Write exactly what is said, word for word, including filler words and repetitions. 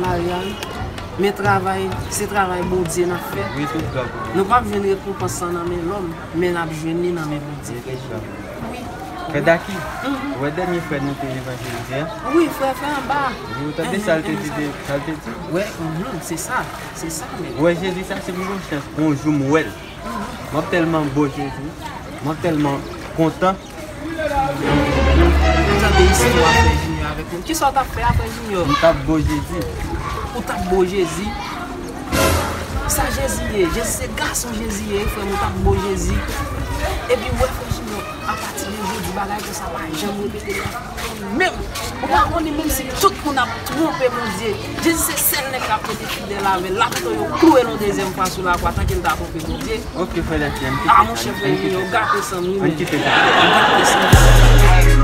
Lari a, men travay, se travay Bondye n ap fè. Wi, tout grab. Nou p ap jwenn rekonpans lan nan men lòm, men n ap jwenn li nan men Bondye. Wi. Frè Daki, ou wè dènye frè nou te evanjelize a? Wi, frè, frè anba. Wi, ou tande sa l te di, sa l te di? Wè, mhm, se sa, se sa menm. Ou wè Jezi sa, se pi bon chans. Yon jou m wè l. M ap tèlman bo Jezi. M ap tèlman kontan. Nou tande istwa Frè Junior avèk nou. Kisa w t ap fè a, Frè Junior? M t ap bo Jezi. Ou t ap bo Jezi? Sa Jezi ye? Jezi se gason Jezi ye, frè m, ou t ap bo Jezi. Epi w wè, Frè Junior, apati de jodi, bagay konsa pa janm repete nan fanmi w menm. Ou pa konnen menm si tout moun ap twonpe Bondye. Jezi se sèl nèg k ap rete fidèl avè l. L ap tou yo klouwe l yon dezyèm fwa sou lakwa tanke l ta twonpe Bondye. Ok, frè Daki, ann kite sa. Ah, monchè, frè Junior, gate sanm wi, men. Ann kite sa. Gate sanm.